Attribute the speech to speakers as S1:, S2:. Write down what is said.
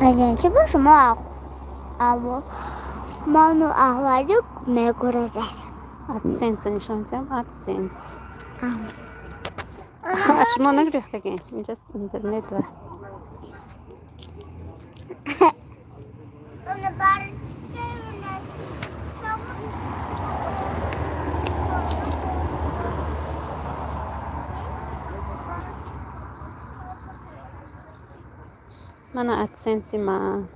S1: Аз ин чӣ ба шумо ману аҳвалю мегурезад?
S2: Адсенса нишон диҳам, Адсенс. Аз шумо нагирифтагӣ, инҷа интернет ва мана Адсенси ман.